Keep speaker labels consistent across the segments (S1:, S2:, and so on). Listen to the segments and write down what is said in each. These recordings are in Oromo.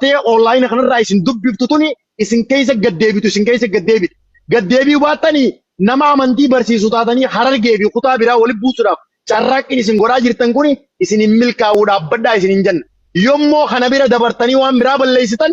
S1: Ta'ee online kanarraa isin dubbiftu tuni isin keessa gaddeebitu, isin keessa gaddeebiti. Gaddeebii baattanii nama amantii barsiisu taatanii Harargee fi kutaa biraa walitti buusuudhaaf carraaqqiin isin godhaa jirtan kuni isin hin milkaa'uu, dhaabbadhaa isin hin jenna. Yommoo kana bira dabartanii waan biraa balleessitan,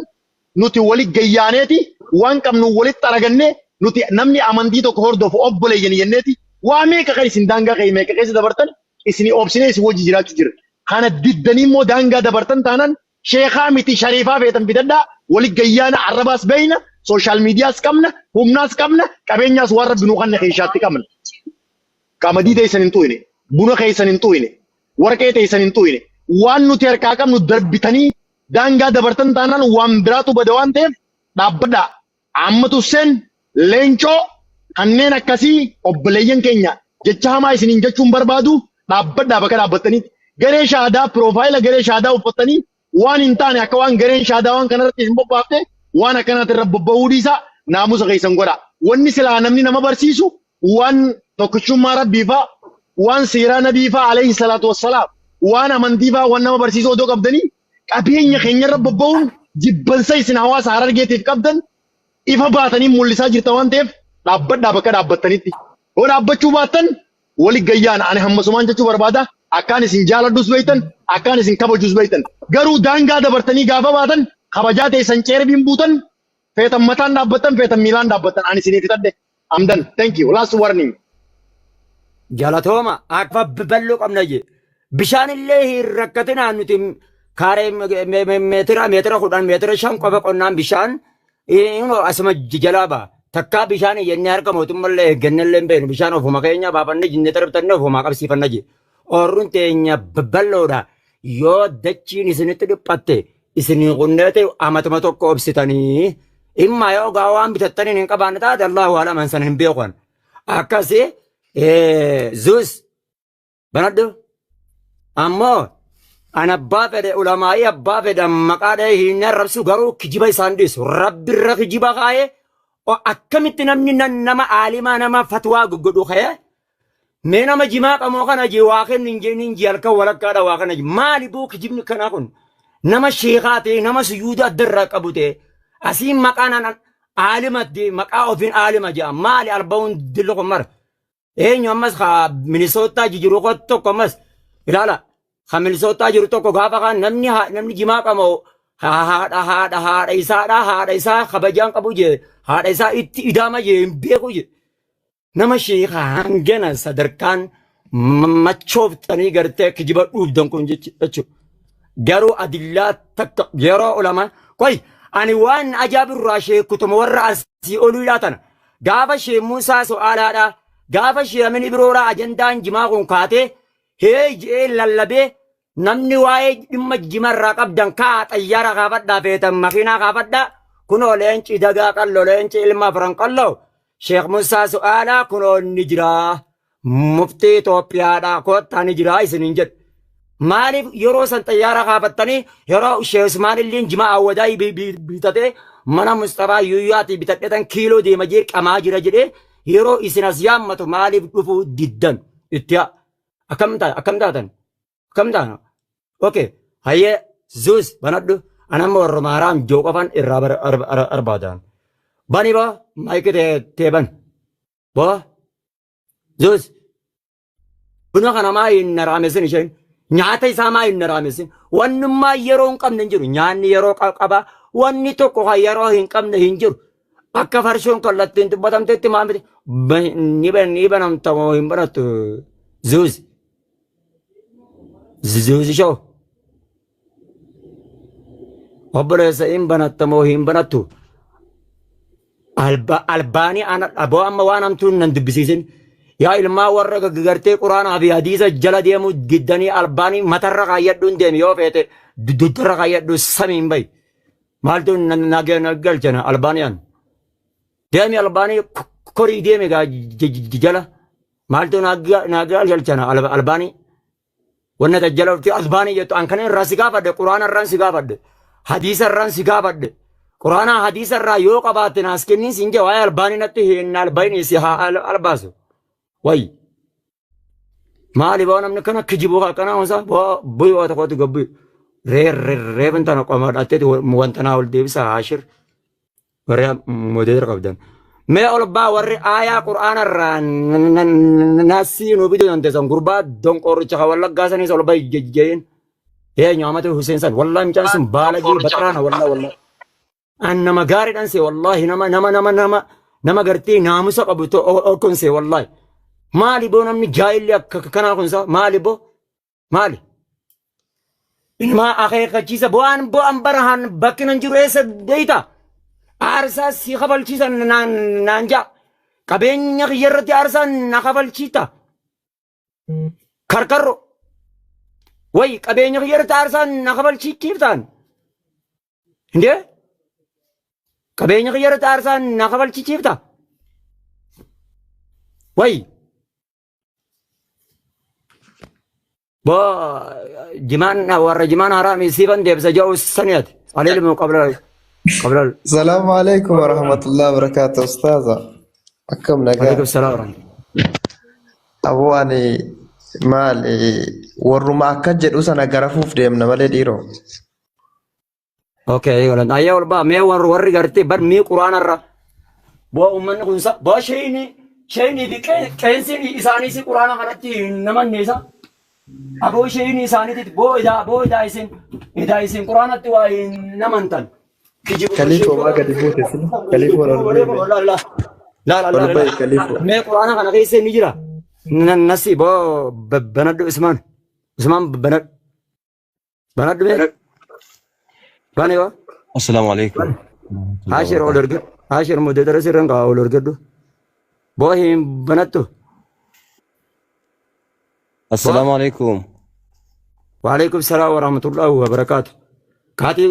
S1: nuti wali gayyaaneeti waan qabnu walitti xaragannee, nuti namni amantii tokko hordofu obboleeyyan jenneeti waa meeqa kan isin daangaa ka'e meeqa keessa dabartan isin obsinee isin wajji jiraachuu jira. Kana diddanii immoo daangaa dabartan taanaan, sheekaa miti shariifaa feetan fidadhaa, wali gayyaana. Arrabaas beeyna, social mediaas qabna, humnaas qabna, qabeenyaas waan Rabbi nuu kanne keessaatti qabna. Qamadii teessan hin xu'ine, buna keessan hin xu'ine, warqee teessan hin xu'ine. Waan nuti harkaa qabnu darbitanii daangaa dabartan taanaan waan biraatu bada waan ta'eef dhaabbadhaa. Ammatu Seen Leencoo kanneen akkasii obboleeyyan keenya, jecha hamaa isiniin jechuun barbaadu, dhaabbadhaa bakka dhaabbattanitti. Garee shaadaa, profile garee shaadaa uffattanii waan hin taane, akka waan gareen shaadaa waan kanarratti isin bobbaafte, waan akkanaatti irra bobba'uu dhiisaa, naamusa keessan godhaa. Wanni silaa namni nama barsiisu waan tokkichummaa Rabbii faa, waan seeraa Nabii faa alayhi salaatu wassalaam, waan amantii faa waan nama barsiisu odoo qabdanii, qabeenya keenyarra bobba'uun jibbansa isin hawaasa Harargeetiif qabdan ifa baatanii mul'isaa jirta waan ta'eef dhaabbadhaa bakka dhaabbattanitti. Yoo dhaabbachuu baattan wali gayyaana. Ani hammasumaan jechuu barbaada, akkaan isin jaaladhus beektan, akkaan isin kabajus beektan, garuu daangaa dabartanii gaafa baatan kabajaa teessan ceerbiin buutan. Feetan mataan dhaabbattan, feetan miilaan dhaabbattan, ani isinii fixadhe. I'm done. Thank you. Last warning.
S2: Galatooma, akka bal'oo qabna je. Bishaan illee hin rakkatinaa, nuti kaaree meetira 10, meetira 5 qofa qonnaan bishaan asuma jalaa ba'a. Takkaa bishaan jennee harka mootummallee eeggannellee hin beeknu, bishaan ofuma keenya baafannee jinnee darbitannee ofuma qabsiifanna je. Oorruun teenya bal'oodha. Yoo dachiin isinitti dhiphatte isinii qunneete amatuma tokko obsitanii imma yoo gaa waan bitattaniin hin qabaanne taate, Allahu alaman san hin beekan. Akkasi zuus banadhu. Ammoo an abbaa fedhe, ulamaa'ii abbaa fedhe maqaa dhahee hin arrabsu, garuu kijiba isaan dhiisu. Rabbirra kijiba kaa'ee akkamitti namni nama aalimaa nama fatwaa godhu ka'ee mee nama jimaa qamoo kana jee waa kennu hin jeen jee halkan walakkaadha waa kana maali boo kijibni kanaa kun? Nama sheekaa ta'e, nama suyuuda adda irraa qabu ta'e, asiin maqaan aalimatti maqaa ofiin aalima jedha, maali alba'uun dillu kun mara? Eenyu ammas ka Minisootaa jijiru tokko ammas ilaala. Ka Minisootaa jiru tokko gaafa kaan namni jimaa qamoo haadha isaadha, haadha isaa kabajaan qabu jee, haadha isaa itti idaama jee hin beeku jee. Nama sheeka hangana sadarkaan machooftanii gartee kijiba dhuufdan kun jechuudha. Garuu adillaa takka yeroo ulamaa qoy, ani waan ajaa'ibirraa sheekutuma warra asii oliidhaa tana gaafa shee Musaa So'aalaadhaa, gaafa shee Amin Ibroodhaa ajandaan jimaa kun kaatee hee je'ee lallabee, namni waa'ee dhimma jimarraa qabdan kaa xayyaara kaafadhaa, feetan makiinaa kaafadhaa, kunoo leenci dagaa qalloo, leenci ilma afran qalloo, Sheekh Musaa So'aalaa kunoo ni jiraa, muftii Itoophiyaadhaa koottaa ni jiraa isiniin jedhu. Maaliif yeroo san xayyaara kaafattanii, yeroo Sheekh Usmaan illee jimaa awwadaa bitatee mana Mustafaa Yuyyaatii bitadhetan kiiloo deema jee qamaa jira jedhee yeroo isin as yaammatu maaliif dhufuu diddan? Itti haa akkam taatan, akkam taatan, akkam taana? Okay, hayyee, zuus banadhu. Anamma warra maaraam joo qofan irraa barbaadan. Bani boo, maayikii tee ban boo, zuus. Buna kana maa hin naraamesin? Isheen nyaata isaa maa hin naraamesin? Wannummaa yeroo hin qabne hin jiru. Nyaanni yeroo qaba. Wanni tokko kan yeroo hin qabne hin jiru. Akka farshoon kallattiin dubbatamtetti maa miti ni banamta moo hin banattu? Zuus, zuusi shoo, obboleessa, hin banatta moo hin banattu? Albaanii ana aboo, amma waan hamtuun nan dubbisiisin. Yaa ilmaa warra gaggartee quraanaa fi hadiisa jala deemuu giddanii, albaanii matarra kaayyadhuun deemi, yoo feete duddarra kaayyadhu, samiin bayi. Maaltu na galchana albaaniyaan? Deemi albaanii korii deemi gaa jala. Maaltu na galchana albaanii? Wanna tajjala ofti albaanii jettu an kana irraa si gaafadhe, quraana irraan si gaafadhe, hadiisa irraan si gaafadhe. Quraana hadiisa irraa yoo qabaatte naas kenniin siin jee, waa'ee albaanii natti hin albaanii si haa albaasu. Wayi. Maali boo, namni kana kijibuu akkana hosa boo, bu'ii waa tokkotti gabbu'i. Reefin tana qoma dhatteeti wanta naa ol deebisa Haashir. Warri modeetara qabdan. Mee ol baa warri aayaa qur'aana irraa nasii nu biduu dandeessan gurbaa donqoorricha kan wallaggaa saniis ol bahi jejjeen. Eenyu amata Hussein san wallahi mucaan sun baalagee baxraana wallahi wallahi. An nama gaariidhaan see wallahi nama nama nama nama nama gartee naamusa qabu kun see wallahi. Maali boo namni jaayilli akka kanaa kun saa maali boo maali? Ilmaa akeekkachiisa bu'aan bu'aan barahaan bakki nan jiru eessa beeyta? Aarsaa si kafalchiisa naan naan ja'a. Qabeenya kiyya irratti aarsaa na kafalchiita. Karkarro. Wayi qabeenya kiyya irratti aarsaa na kafalchiiftaan. Indee? Qabeenya kiyya irratti aarsaa na kafalchiifta. Wayi. Boo jimaan warra jimaan haraami siifan deebisa jedhu sani ati. Alilmu qabla qabla.
S3: Salaamu alaikum warahmatullahi wabarakatuh ustaaza. Akkam nagaa.
S2: Alaikum salaam warahmatullahi.
S3: Aboo ani maal warruma akka jedhu sana garafuuf deemna malee dhiiroo.
S2: Okay, walan ayya ol baa mee warri warri gartee bar mee quraana irra boo uummanni kun sa boo sheeyni sheeyni fi qeensiin isaanii si quraana kanatti hin namanne isa aboo sheeyni isaaniitti boo idaa boo idaa isin idaa isin quraanatti waa hin namantan kijibu
S3: Kaliifoo maa gadi buute sila? Kaliifoo ol bahi mee.
S2: la la la la
S3: Ol
S2: la
S3: bahi kaliifoo.
S2: mee quraana kana keessa ni jira nasi boo banadhu Usmaan Usmaan banadhu banadhu mee bane yoo
S4: Assalaamu alaikum warahmatullahi
S2: Haashir ol
S4: wabarakatuh.
S2: ergadhu. Haashir mudeetara sirran qaba ol ergadhu. Boo hin banattu. Boo.
S4: Assalaamu alaikum.
S2: Waalaikum salaam wa rahmatullahi wa barakaatu. Kaatii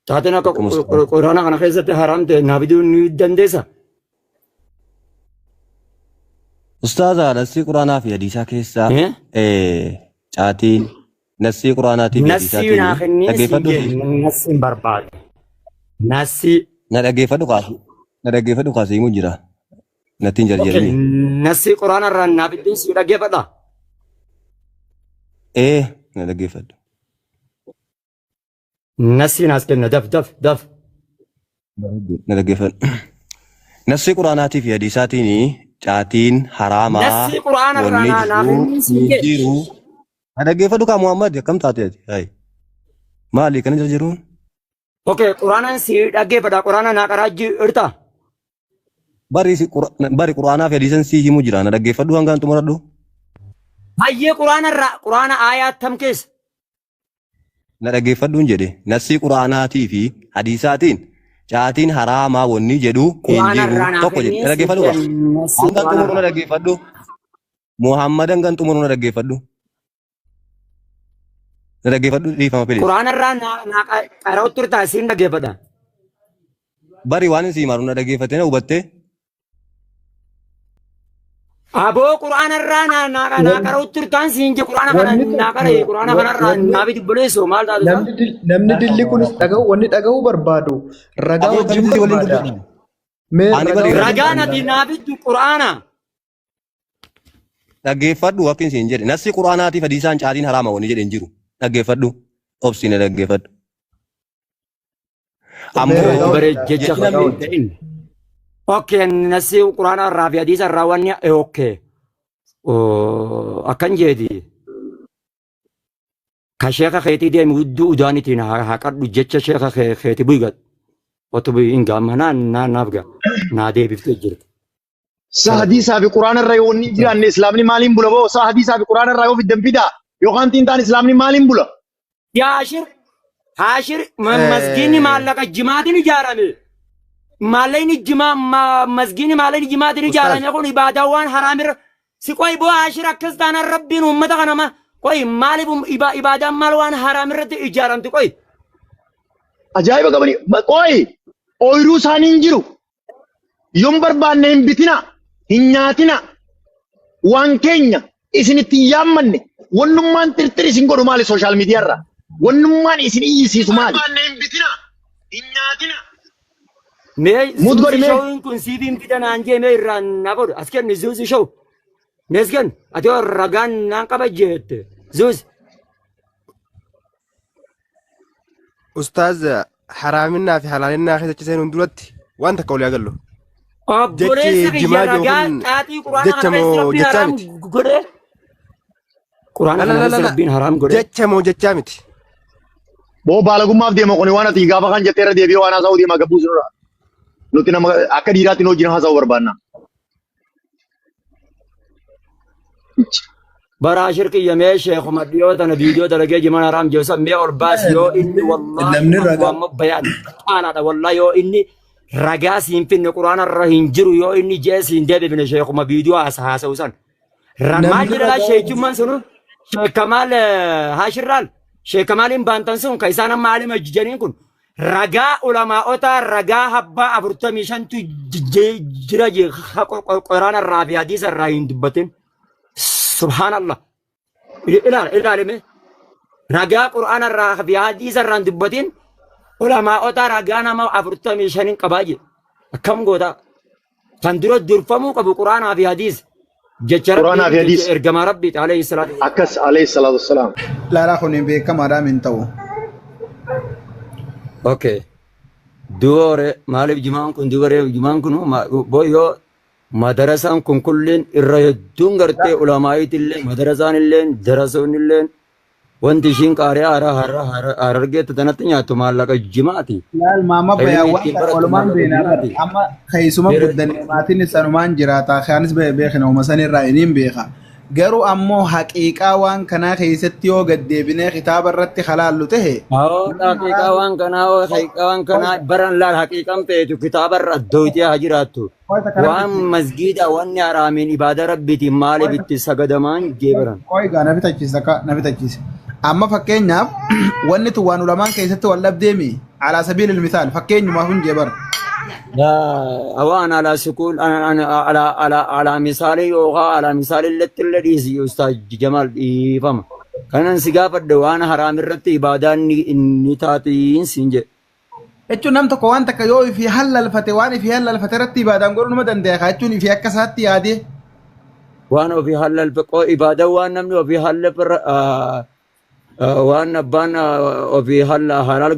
S2: taateen akka
S4: Alaikum assalam.
S2: quraana kana keessatti haraam ta'e naa fiduu ni dandeessa.
S4: Ustaaza nassii quraanaa fi hadiisaa keessaa
S2: Eh?
S4: caatiin nassii quraanaatii fi
S2: Nassii naa
S4: hadiisaatiin
S2: kennee siin
S4: dhaggeeffadhu
S2: jee nassii hin barbaadu. Nassii.
S4: na dhaggeeffadhu kaasi na dhaggeeffadhu kaasi himu jira natti hin
S2: Okay.
S4: jarjarini.
S2: Nassii quraana irraa naa fiddee si dhaggeeffadha.
S4: Ee na dhaggeeffadhu.
S2: Nassii naas kenna daf daf daf.
S4: Na dhaggeeffadhu. Nassii quraanaatii fi hadiisaatiin caatiin haraamaa
S2: Nassii quraana irraa
S4: wanni
S2: naa naa
S4: jiru
S2: kennee siin
S4: hin
S2: jee.
S4: jiru. Na dhaggeeffadhu kaa Muhammad akkam taate ati? Hayi. Maali kana jarjaruun?
S2: Okay, quraanaan si dhaggeeffadha. Quraana naa qaraa jirta.
S4: Bari si bari quraanaa fi hadiisan sii himu jira na dhaggeeffadhu hangaan xumuradhu.
S2: Hayyee quraana irraa quraana aayaa tam keessa.
S4: Na dhaggeeffadhuun jedhe nassii quraanaatii fi hadiisaatiin caatiin haraamaa wanni jedhu hin
S2: Quraana
S4: jiru
S2: irraa naa
S4: tokko jedhe
S2: kennee
S4: na
S2: si
S4: dhaggeeffadhu kaa.
S2: nassii
S4: Hangaan
S2: quraana
S4: xumuru na
S2: irraa.
S4: dhaggeeffadhu. Muhammad hangaan xumuru na dhaggeeffadhu. Na dhaggeeffadhu dhiifama pilis.
S2: Quraana irraa naa naa qara'u turtaa siin dhaggeeffadha.
S4: Bari waan si himaru na dhaggeeffattee na hubattee.
S2: Aboo quraana irraa naa naa naa
S3: Wanni
S2: qara'u turtaan siin je quraana kana
S3: wanni
S2: naa
S3: tokko
S2: qara'e quraana kanarraa
S3: wanni
S2: naa biti buleessu maal taatu isaa?
S3: namni dilli kunis dhaga'u wanni dhaga'uu barbaadu ragaa
S4: Aboo
S3: wajjin
S4: akkamitti si waliin
S3: barbaada.
S4: dubbatu?
S3: Mee
S4: Ani
S3: ragaa
S4: bari
S3: wajjin
S2: Ragaan ati
S3: barbaada.
S2: naa bittu quraana.
S4: Dhaggeeffadhu akkin siin jedhe. Nassi quraanaatiif hadiisaan caatiin haraama wanni jedhe hin jiru. Dhaggeeffadhu. Obsiine dhaggeeffadhu.
S3: Mee
S4: Ammoo
S3: ragaa
S2: Bare
S3: wajjin
S2: jecha
S4: jechi
S2: ragaa
S4: namni
S2: hin ta'in. Okay, nasi quraana irraa fi hadiisa irraa wanni okay. Akkan jeedi. Ka sheeka keetii deemi hudduu udaanitiin haqadhu jecha sheeka keetii bu'i gad. Otu bu'i hin gaamma naa naa naaf gaa. Naa deebiftee jirti.
S1: Sa hadiisaa fi quraana irra yoo inni jiraanne islaamni maaliin bula boo? Sa hadiisaa fi quraana irraa yoo fiddan fidaa yookaan tiin islaamni maaliin bula?
S2: Yaa Haashir, Haashir masgiinni maallaqa jimaatiin ijaarame. Maallaqni jimaa masgiinni maallaqni jimaatiin
S3: Ustaaz
S2: ijaarame kun ibaadaawwan haraamirra. Si qoy boo Haashir akkas taanaan rabbiin uummata kana ma qoy maaliif ibaadaan maal waan haraamirratti ijaaramti qoy.
S1: Ajaa'iba qabani. Qoy ooyiruu isaanii hin jiru. Yoon barbaanne hin bitina, hin nyaatina. Waan keenya isin itti hin yaammanne wannummaan xirxir isin godhu maali sooshaal miidiyaa irraa? Wannummaan isin iyyisiisu maali? Barbaanne hin bitina, hin nyaatina.
S2: Mee
S1: Muut
S2: zuuzi
S1: godhi mee.
S2: showin kun siif hin fida naan jee mee irraa na godhu as kenni zuuzi show. Mee as kenni ati yoo ragaan naan qaba jette zuuzi.
S5: Ustaaz haraaminaa fi halaalinnaa keessa seenuun duratti waan takka olii agallu.
S2: Obboleessa
S5: Jechi
S2: kiyya
S5: jimaa jiru
S2: ragaa
S5: kun
S2: caatii quraana
S5: jecha
S2: kana keessa
S5: moo
S2: rabbiin
S5: jechaa
S2: haraam
S5: miti?
S2: godhe. Quraana
S5: La
S2: kana
S5: la la
S2: keessa
S5: la
S2: rabbiin haraam godhe.
S5: jecha moo jechaa miti?
S1: Boo baalagummaaf deema kuni waan ati gaafa kan jettee irra deebi'ee waan haasa'uu deema gabbuu sinurra. Nuti nama akka dhiiraatti nu wajjin haasa'uu barbaanna.
S2: Baraa shirkiyya mee sheekuma dhiyoo tana viidiyoo dalagee jiman haraam jedhu san mee ol baasi yoo inni wallaahi
S3: Namni ragaa
S2: waan bayaan xaanaadha wallaahi yoo inni ragaa siin finne quraana irra hin jiru yoo inni jee siin deebifne sheekuma viidiyoo haasa'u san. Maal
S3: namni
S2: jedha laa
S3: ragaa
S2: sheekummaan sunu sheekamaal haashirraal sheekamaaliin baantan sun ka isaan amma alima jijaniin kun ragaa ulamaa'otaa ragaa habbaa 45tu jira quraana irraa fi hadiisa irraa hin dubbatin. Subhaanallah. Ilaali ilaalime ragaa quraana irraa fi hadiisa irraa hin dubbatin ulamaa'otaa ragaa nama 45 qabaa jedhe. Akkam gootaa? Kan dura durfamuu qabu quraanaa fi hadiisa. Jecha
S1: Quraanaa fi
S2: rabbii
S1: hadiis.
S2: jecha ergamaa rabbiiti alayhi salaatu.
S1: Akkas alayhi salaatu wassalaam.
S6: Laalaa kun beekamaadhaan hin ta'u.
S2: Okay. Duwore maaliif jimaan kun dubaree jimaan kun yoo madarasaan kun kulliin irra hedduun gartee ulamaa'iitillee madarasaan illee darasoonni illee wanti ishiin qaariyaa harargeetti tanatti nyaattu maallaqa jimaati.
S6: Laal maama
S2: Ilmi
S6: bayaan waan
S2: ittiin
S6: kana
S2: barattu
S6: walumaan
S2: maallaqa
S6: beenaa bar
S2: jimaati.
S6: amma keessuma guddanne maatiin isanumaan jiraata kaanis beekna uuma sanirraa iniin beeka. Garuu ammoo haqiiqaa waan kanaa keessatti yoo gad deebinee kitaaba irratti halaallu tahe
S2: Hoo haqiiqaa waan kanaa hoo haqiiqaa waan kanaa baran laal haqiiqaan feetu kitaabarra addooytee haa jiraattu. Waan masgiida wanni haraamiin ibaada rabbiitiin maaliif itti sagadamaan jee baran.
S6: Qoy gaa na fitachiisa ka na fitachiisa. Amma fakkeenyaaf wanni tun waan ulamaan keessatti wal dhabdeemi alaa sabiilil misaal fakkeenyumaaf hin jee bara.
S2: Waan alaa sukuun alaa misaalii yookaan alaa misaalii illee illee dhiisi ustaaz Jamaal dhiifama. Kanan si gaafadhe waan haraam irratti ibaadaan ni taatiin siin jedhe.
S6: Jechuun nam tokko waan takka yoo ifii hallalfate waan ifii hallalfate irratti ibaadaan godhuu numa danda'a kaa jechuun ifii akka isaatti yaadee.
S2: Waan ofii hallalfe qoo ibaadaan waan namni ofii hallalfe waan abbaan ofii halaal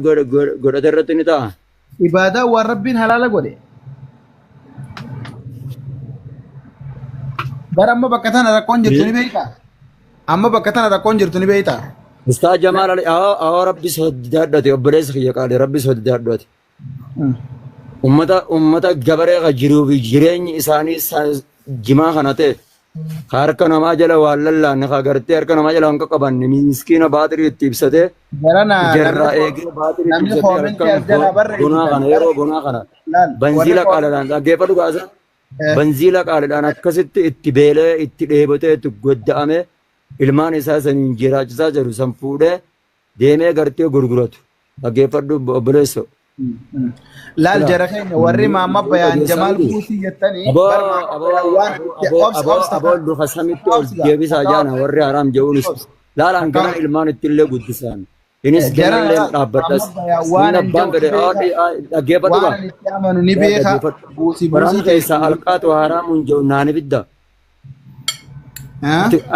S2: godhate irratti ni ta'a.
S6: Ibaadaan waan rabbiin halaala godhe. Bara amma bakka tana rakkoon jirtu ni beektaa? Amma bakka tana rakkoon jirtu ni beektaa?
S2: Ustaaz Jamaal Ali awoo rabbi sodaadhate obboleessa kiyya qaali rabbi sodaadhate. Ummata gabaree ka jiruu fi jireenyi isaanii jimaa kana ta'e ka harka namaa jala waan lallaanne ka gartee harka namaa jala waan qaqqabanne miskiina baatirii itti ibsatee
S6: Garana
S2: jarraa eegee baatirii itti
S6: namni
S2: ibsatee
S6: koomentii as jalaa
S2: halkan bonaa
S6: barreessitan
S2: kana yeroo bonaa kana
S6: laal warri
S2: banziila qaaliidhaan dhaggeeffadhu gaasa banziila qaaliidhaan akkasitti itti beelee itti dheebotee itti godda'ame ilmaan isaa saniin jiraachisaa jiru san fuudhee deemee gartee gurguratu dhaggeeffadhu obboleesso.
S6: Laal jara keenya warri maamma bayaan Jamaal Buusii jettanii
S2: Aboo
S6: bar maamma
S2: aboo
S6: bayaan waan
S2: aboo
S6: obs
S2: aboo
S6: obs
S2: aboo luka samitti ol
S6: obs gaa
S2: deebisaa jaana warri haraam je'uunis
S6: obs
S2: laalaan gana ilmaan itti illee guddisaan. Inis
S6: jara
S2: gana illee
S6: laal
S2: dhaabbadhas.
S6: maamma bayaan waan
S2: Inni
S6: an
S2: abbaan
S6: jedhu
S2: fedhe
S6: ni beeka
S2: dhaggeeffadhu
S6: waan
S2: gaa.
S6: an itti amanu ni beeka
S2: Dhaggeeffadhu.
S6: buusii
S2: Waraana
S6: buusii
S2: keessaa
S6: keessan
S2: alqaatu haraamuun jedhu naani bidda.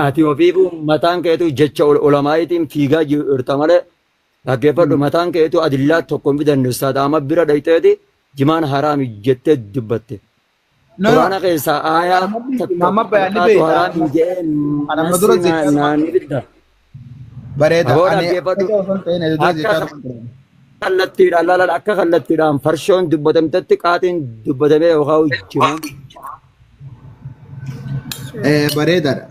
S2: Ati ofiifuu mataan keetu jecha ulamaa'iitiin fiigaa jirta malee dhaggeeffadhu mataan keetu adillaa tokko hin fidanne ustaad Ahmad bira dhayxeeti jimaan haraami jettee dubbatte.
S6: No no
S2: Quraana keessaa aayaa takka
S6: maamma bayaan ni
S2: alqaatu
S6: beeka
S2: haraami jedhee
S6: an amma dura
S2: nassi
S6: jechaa
S2: naani bidda.
S6: bareeda
S2: Aboo
S6: ani
S2: dhaggeeffadhu
S6: akka osoo hin ta'in ani dura
S2: akka
S6: jechaa ture.
S2: kallattiidhaan laala akka kallattiidhaan farshoon dubbatamtetti qaatiin dubbatamee yookaan jimaan.
S6: Bareedaadha.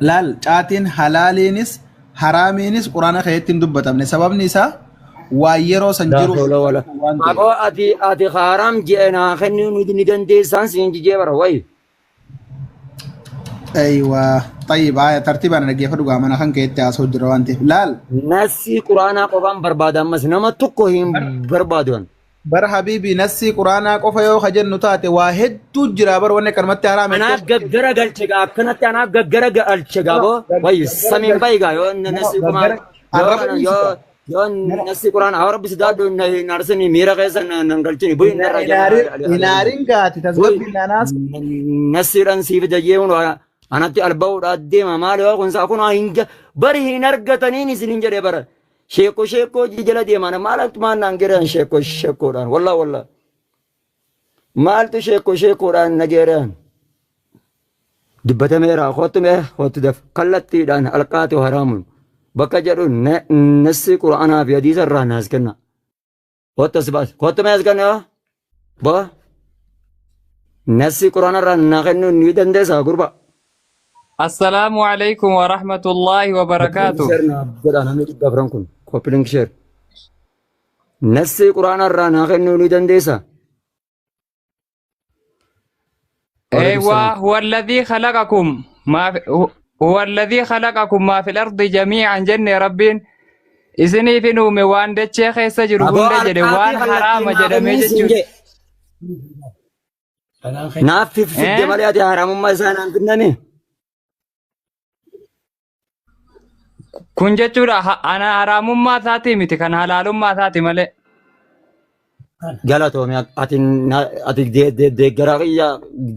S6: Laal caatiin halaaliinis haraamiinis quraana keessatti hin dubbatamne sababni isaa waa yeroo san
S2: Laa
S6: jiru
S2: hawla wala.
S6: waan ta'eef.
S2: Aboo ati haaraam je'e naa kennuu ni dandeessaan siin jijee bara wayi.
S6: Aywa tayyib aya tartiibaan dhaggeeffadhu gaa mana kan keetti haasa'u jira waan ta'eef. Laal
S2: Nassi quraanaa qofaan barbaada ammas nama tokko hin barbaadu.
S6: Bara habiibi nassii quraanaa qofa yoo ka jennu taate waa hedduu jira bar wanni akkanumatti haraam
S2: Anaaf gaggara galche gaa akkanatti anaaf gaggara galche gaa boo wayi samiin bayi gaa yoo nassi qumaan yoo kana yoo yoo nassi quraanaa haa rabbi sodaadhu hin arsini miira keessa nan galchini bu'i narra jala.
S6: Inaarin gaati tasgabbiin naanaas
S2: Nassiidhaan siif jajjeemuun anatti alba'uudhaa deema maali yoo kun isaa kun hin bari hin argataniin isin hin jedhee bara. Sheekoo sheekoo jala deemaan maaltu maal naan geeran sheekoo sheekoodhaan wallaa wallaa. Maaltu sheekoo sheekoodhaan na geeran. Dubbatameera kootu mee kootu daf kallattiidhaan alqaatu haraamun bakka jedhu nassi qura'aanaa fi hadiisa irraa naas kenna. Kootu as baas kootu mee as kenna boo nassi qura'aana irraa naa kennuu ni dandeessaa gurba.
S7: Assalaamu alaikum wa rahmatullahi wa barakaatu.
S2: Share naaf godha namni 400 kun copy link share. Nassi qura'aana irraa naa kennuu ni dandeessaa. Waalaikum
S7: Eewwa
S2: salaam.
S7: huwa alladhii khalaqakum maa fi- huwa alladhii khalaqakum maa fil ardi jamii'an jenne rabbiin isiniif hin uume waan dachee keessa jiru
S2: Aboo
S7: hunda jedhe
S2: alqaatii
S7: waan
S2: kallattii
S7: haraama
S2: naa
S7: jedhamee
S2: kennii siin
S7: jechuudha.
S2: jee. Naaf fidde
S7: Eh?
S2: malee ati haramummaa isaa naan finname.
S7: Kun jechuudha ana haraamummaa isaatii miti kan halaalummaa isaati malee.
S2: Galatoomi ati ati deeggaraa kiyya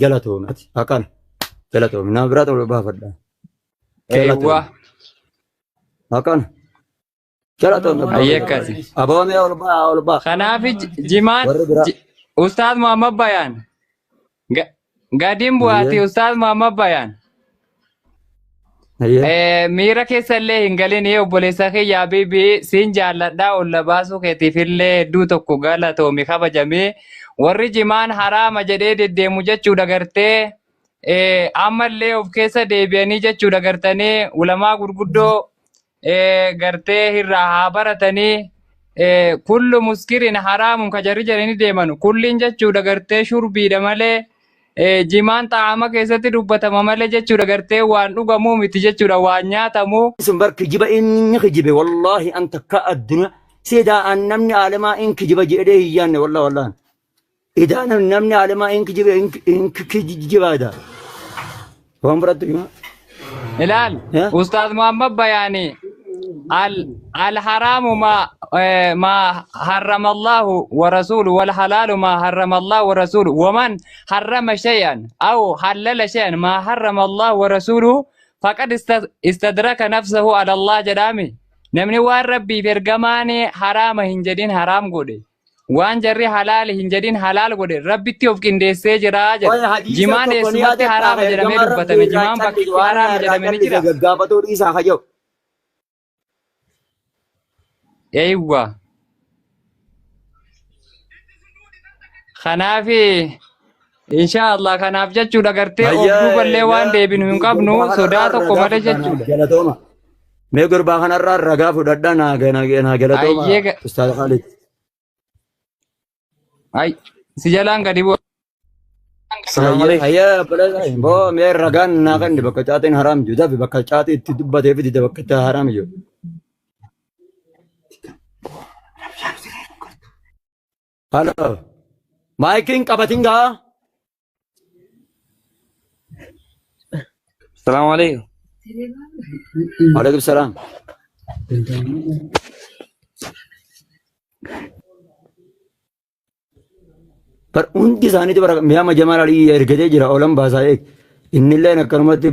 S2: galatoomi ati akkana galatoomi nama biraa ta'uu baafadha.
S7: Eewwa
S2: Galatoomi akkana galatoomi abbaa
S7: ayyee
S2: kiyya.
S7: akkasi.
S2: Aboo mee ol baa ol baa
S7: Kanaaf jimaan
S2: warri biraa.
S7: Ustaaz Muhammad Bayaan gadiin bu'aati
S2: Ayyee
S7: Ustaaz Muhammad Bayaan.
S2: ayyee.
S7: Miira keessa illee hin galin obboleessa kiyya Habiibii siin jaalladhaa olla baasuu keetiif illee hedduu tokko galatoomi kabajamee warri jimaan haraama jedhee deddeemu jechuudha gartee ammallee of keessa deebi'anii jechuudha gartanii ulamaa gurguddoo gartee irraa haa baratanii kullu muskirin haraamun ka jarri jedhanii deeman kulliin jechuudha gartee shurbiidha malee jimaan xaa'ama keessatti dubbatama malee jechuudha gartee waan dhugamuu miti jechuudha waan nyaatamuu.
S2: Sun bar kijiba inni kijibe wallaahi an takka addunyaa sidaa an namni aalamaa in kijiba jedhee hin yaanne wallahi wallahi. Idaa namni aalamaa in kijibe in kijibaada. Waan biratti hima.
S7: Ilaal Ustaaz Muhammad Bayaani al alharaamu ma harrama Allahu wa rasuluhu wal halaalu ma harrama Allahu wa rasuluhu wa man harrama shay'an aw halala shay'an ma harrama Allahu wa rasuluhu faqad istadraka nafsahu ala Allah jedhaami. Namni waan Rabbiif ergamaan haraama hin jedhin haraam godhe. Waan jarri halaal hin jedhin halaal godhe rabbitti of qindeessee jira jedhe.
S2: Qoy hadiisa
S7: Jimaan
S2: tokko ni
S7: eessumatti
S2: yaadatta
S7: haraama jedhamee
S2: ergamaan rabbii
S7: dubbatame.
S2: irraa
S7: Jimaan
S2: callise
S7: bakkitti
S2: waan
S7: haraama
S2: irraa
S7: jedhame ni
S2: callise
S7: jira.
S2: gaggaafatuu dhiisaa haja'u.
S7: Eeywa. Kanaaf insha Allah kanaaf jechuudha gartee of
S2: Hayyee
S7: duuballee waan deebinu hin qabnu
S2: gurbaa
S7: sodaa
S2: kanarraa
S7: tokko
S2: ragaa
S7: malee
S2: fudhaa naaf
S7: jechuudha.
S2: galatooma. Mee gurbaa kanarraa ragaa fudhadhaa naa galatooma
S7: Ayyee
S2: Ustaaz Khalid.
S7: ay si jalaan gadi bu'a.
S3: Assalamu
S2: Hayyee
S3: alaikum.
S2: hayyee obboleessa boo mee ragaan naa kenni bakka caatiin haraam jiru dafi bakka caatii itti dubbatee fidite bakka itti haraam jiru. Halo. Maayikiin qabatin gaa.
S8: Assalamu alaikum.
S2: Waalaikum salaam. Bar hundi isaaniitu bara mi'a Jamaal Alii ergatee jira oolan baasaa eeg. Innilleen akkanumatti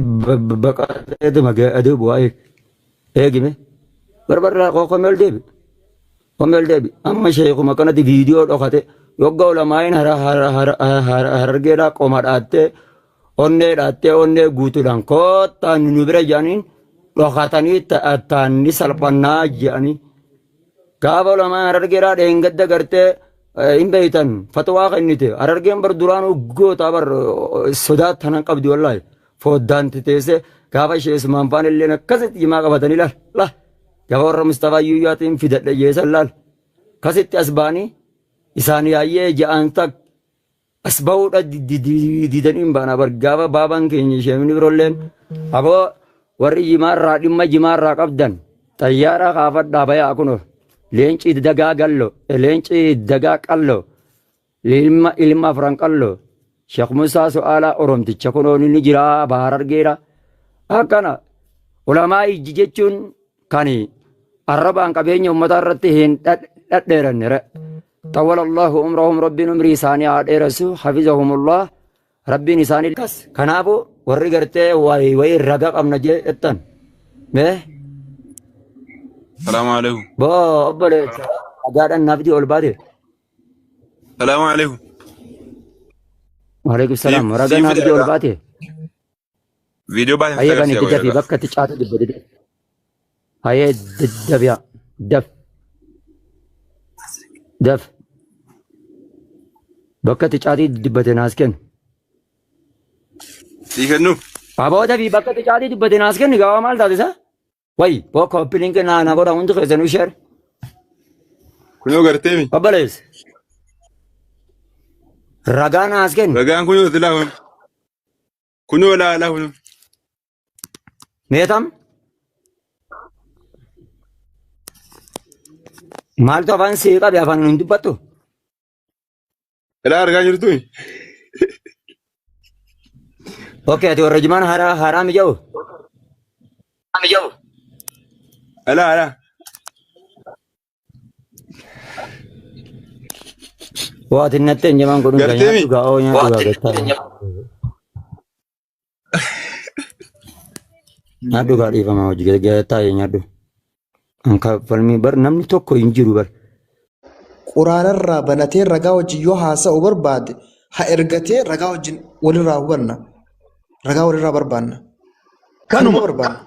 S2: baqateetuma aduu bu'aa eeg. Eegime. Barbarraa qoomee ol deebi. Qoomee ol deebi. Amma sheekuma kanatti viidiyoo dhokate yogga ulamaa'iin harargeedhaa qoma dhaattee onnee dhaattee onnee guutuudhaan koottaa nu bira jedhaniin dhokatanii taanni salphannaa jedhanii. Gaafa ulamaan harargeedhaa dheengadda gartee hin beeytan fatwaa kennite harargeen bar duraanuu gootaa bar sodaa tanan qabdi wallaahi foddaan teessee gaafa ishee Usmaan faan illeen akkasitti jimaa qabatanii laal laal gaafa warra Mustafaa Yuyyaatiin fidadhe jeesan laal akkasitti as ba'anii isaan yaayyee ja'an tak as ba'uudha didanii hin baana bar gaafa baabaan keenya isheen biroolleen aboo warri jimaarraa dhimma jimaarraa qabdan xayyaara kaafadhaa bayaa kunoo leenci dagaa gallo leenci dagaa qallo ilma ilma afran qallo Sheekh Musaa Su'aalaa Oromticha kunoo ni jira bahar argeera akkana ulamaa ijji jechuun kan arrabaan qabeenya ummataa irratti hin dhadheeranne xawwala Allahu umrahum rabbiin umrii isaanii haa dheeressu hafizahumullah rabbiin isaanii kas kanaafu warri gartee wayi wayi raga qabna jettan mee.
S5: Salaamu alaikum.
S2: Boo obboleessa dhagaadhaan naaf ol baate.
S5: Salaamu alaikum.
S2: Waalaikum salaam.
S5: Siif
S2: Ragaa
S5: siif
S2: naaf
S5: fide
S2: ol
S5: ragaa.
S2: baate.
S5: Viidiyoo baasee
S2: Hayyee
S5: sitti
S2: bani
S5: agarsiisa
S2: dafi
S5: qoy ragaa.
S2: bakka itti caatu dubbate. Hayyee dafiya daf daf bakka itti caatii dubbate naas kennu.
S5: Sii kennu.
S2: Aboo dafii bakka itti caatii dubbate naas kennu gaawaa maal taate isa? Wayi boo koppiliin kennaa na godha hundi keessanuu sheer.
S5: Kunoo garteemi.
S2: Obboleessa. Ragaa naas kennu.
S5: Ragaan kunoo silaa kun. Kunoo laalaa kunoo.
S2: Meetam maaltu afaan sii qabe afaan hin dubbattu?
S5: Ilaa argaa jirtu.
S2: Okay ati warra jimaan haraa haraa mija'u.
S5: Ilaa ilaa.
S2: Waa ati natti hin jamaan godhuun kan
S5: Garteemi.
S2: nyaadhu gaa'oo nyaadhu gaa gattaa. Nyaadhu gaa dhiifama hojii gattaa nyaadhu. Anka falmii bar namni tokko hin jiru bar.
S3: Quraanarraa banatee ragaa wajjin yoo haasa'u barbaade haa ergatee ragaa wajjin walirraa hubanna. Ragaa walirraa barbaanna. Kanuma
S1: Kanuma.
S3: barbaanna.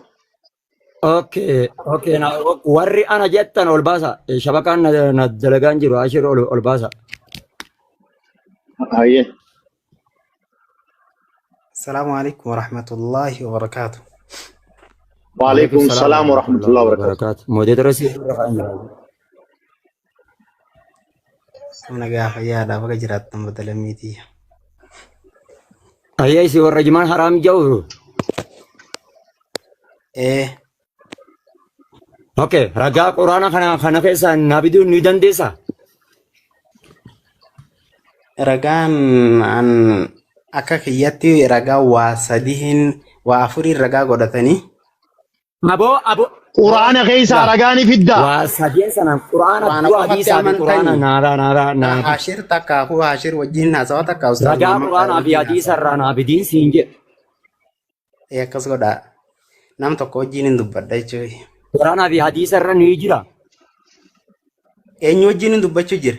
S2: Okay, okay, na warri ana jettan ol baasa. Shabakaan na, na dalagaan jiru ashir ol, ol baasa.
S1: Hayyee.
S8: السلام عليكم ورحمة الله وبركاته.
S2: Waalaikum
S1: Waalaikum
S2: salaam
S1: salaam
S2: wa
S1: wa
S2: rahmatullahi
S1: rahmatullahi
S2: wa
S1: wa barakatuh.
S2: barakaatu. Moodeetara si irra kan jiru.
S8: Humna gaafa yaada baga jiraattan badalamiitii.
S2: Ayyee si warra jimaan haraam jiru.
S8: Ee,
S2: Okay, ragaa quraana kana kana keessaa naa fiduu ni dandeessaa?
S8: Ragaan an akka kiyyatti ragaa waa sadiin waa afuriin ragaa godhatanii
S2: Aboo aboo
S1: Quraana keessaa
S2: laa
S1: ragaa ni fiddaa.
S2: waa sadeen sanaan quraana
S8: quraana
S2: dura
S8: qofatti
S2: hadiisaa fi quraana
S8: amantanii
S2: naaraa naaraa naa fidi.
S8: Hashir takka aku Hashir wajjin haasawa takka Ustaaz
S2: Ragaa
S8: Muhammad
S2: quraanaa fi
S8: wajjin
S2: hadiisa
S8: haasawa.
S2: irraa naa fidiin siin jedhe.
S8: Ee, akkas godhaa. Nam tokko wajjin hin dubbadha jechuudha.
S2: Quraanaa fi hadiisa irra ni jira.
S8: Eenyu wajjin hin dubbachuu jira?